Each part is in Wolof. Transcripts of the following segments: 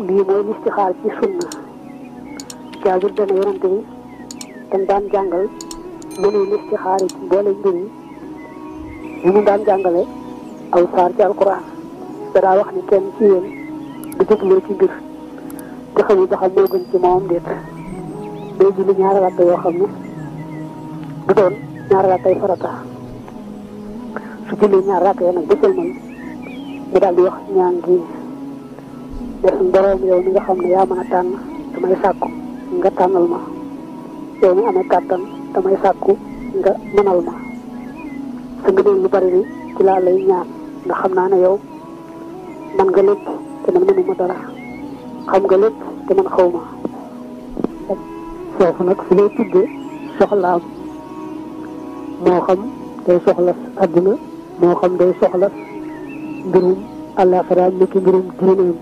lii mooy listixaar ci sunna jaagir dana yonante bi dañ daan jàngal mënuy listixaar ci mboole mbir yi mu daan jàngale aw saar ci alquran danaa wax ni kenn ci yéen du jëglee ci mbir te xamul ba xam moo gën ci moom déet day julli ñaari rakka yoo xam ne du doon ñaari rakkay farata su julli ñaari rakka yoo nag ba sëlmal mu daal di wax ñaan gi def borom yow mi nga xam ne yaa mën a tànn damay sàkku nga tànnal ma yow mi amee kàttan damay sàkku nga mënal ma sa nga lu bari li ci laa lay ñaan nga xam naa ne yow man nga lépp te man mënuma dara xam nga lépp te man xaw ma foofu nag fi lay tuddee soxlaam moo xam day soxla àdduna moo xam day soxla mbirum àllaaxiraam ni ki mbirum diineem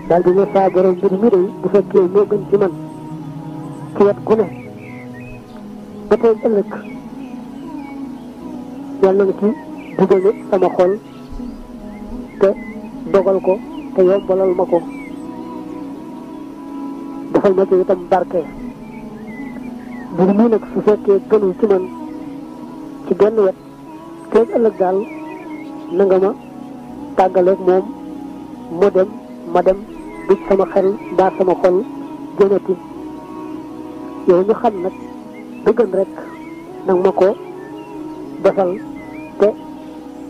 daal di ne saa borom mbir mi day bu fekkee moo gën ci man ci wet gu ne ba tey ëllëg yàlla nga ci dugale sama xol te dogal ko te yombalal ma ko defal ma ci itam barke mbir mi nag su fekkee gënul ci man ci benn wet te ëllëg daal na nga ma tàggaleeg moom mu dem ma dem bi sama xel mbaa sama xol jëmati yow ñu xam nag bëggan rek nag ma ko defal te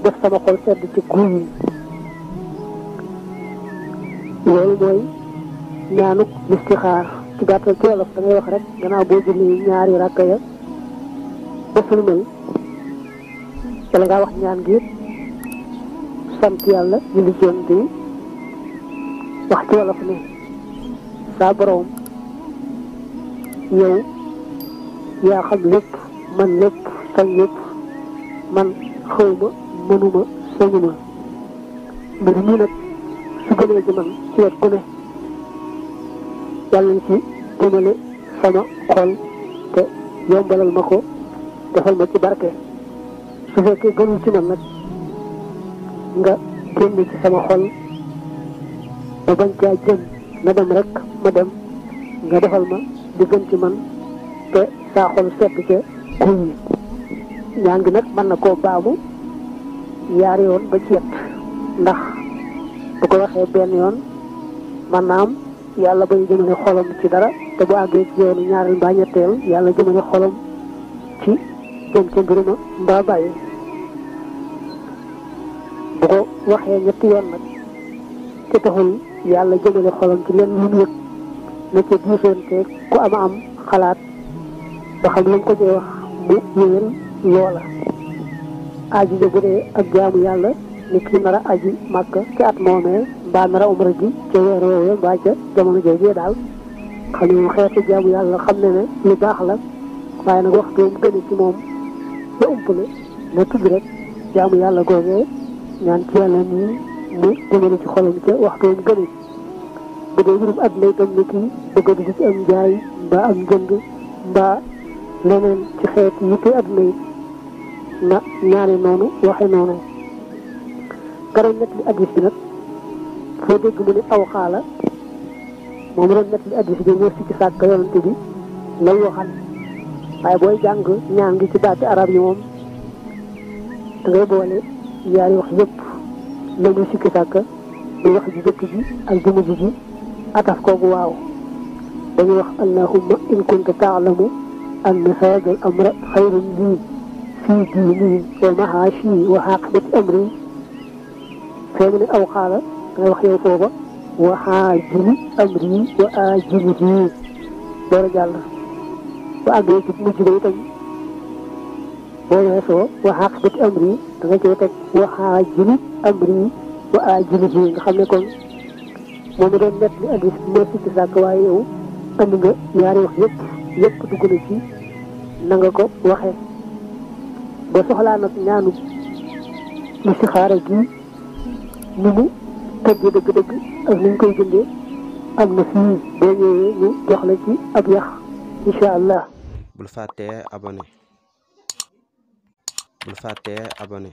def sama xol sedd ci guy yi loolu mooy ñaanuk listixaar ci gàttal ci wolof da ngay wax rek gannaaw boo julli ñaari rakka ya ba sëlmal wala ngaa wax ñaan gi sant yàlla julli ci Yonent bi wax ci wolof ne saa borom yow yaa xam lépp man lépp sañ lépp man xawma mënuma sañuma mbir mi nag su gënee ci man ci wet gu ne yàlla ci jëmale sama xol te yombalal ma ko defal ma ci barke su fekkee gënul ci man nag nga génn ci sama xol ba bañ caa jëm na dem rek ma dem nga defal ma di gën ci man te saa xol sedd ca guy yi ñaan gi nag mën na koo baamu yaari yoon ba ci yett ndax bu ko waxee benn yoon man naam yàlla bay jëmale xolam ci dara te bu àggee ci yoonu ñaareel mbaa ñetteel yàlla jëmale xolam ci jëm ca mbiruma mbaa bàyyi bu ko waxee ñetti yoon nag te taxul yàlla jëmale xolam ci leen lu mu yëg na ca diisoonte ku am xalaat ba xam lañ ko cee wax mu yëwén loola aji ja bu dee ak jaamu yàlla ni ki nar a aji màkk ci at moomee mbaa nar a umra ji ca weer woowee mbaa ca jamono joojee daal xam ne xeetu jaamu yàlla xam ne ne lu baax la waaye nag waxtu mu gëne ci moom la umpale na tudd rek jaamu yàlla googee ñaan ci yàlla nii mu jëmale ci xolam ca waxtu mu gëne bu dee mbirum àdduna itam ni ki bëgg a dugg ci am njaay mbaa am njënd mbaa leneen ci xeet yi te àdduna yi na ñaane noonu waxe noonu garoon net li addis bi nag foo dégg mu ne aw xaala moom doon net li addis bi moo sikki sàkk yonante bi lay waxal waaye booy jàng ñaan gi ci baati arab yi moom da ngay boole yaari wax yëpp la muy sikki sàkk di wax ji jëkk ji ak ji mujj ji ataf koogu waaw dañuy wax allahumma in kunta taalamu anna hada al amra xayrun lii fii diini wa mahaashi wa aqibati amri fee mu ne aw xaala dangay wax yow foofa wa xaajili amri wa aajilihi door a jàll ba àggee ci mujj ba itam boo weesoo wa aqibati amri da nga cee teg wa xaajili amri wa aajilihi nga xam ne kon moom mi doon net li addis bi moo sikki sàkk waaye yow andi nga ñaari wax yëpp dugg na ci na nga ko waxee ba soxlaa nag ñaanu listixaara gi ni mu tëggee dëgg-dëgg ak ni ñu koy bindee am na fii boo ñëwee ñu jox la ci ab yax incha allah. bul fàttee abonné bul fàttee abonné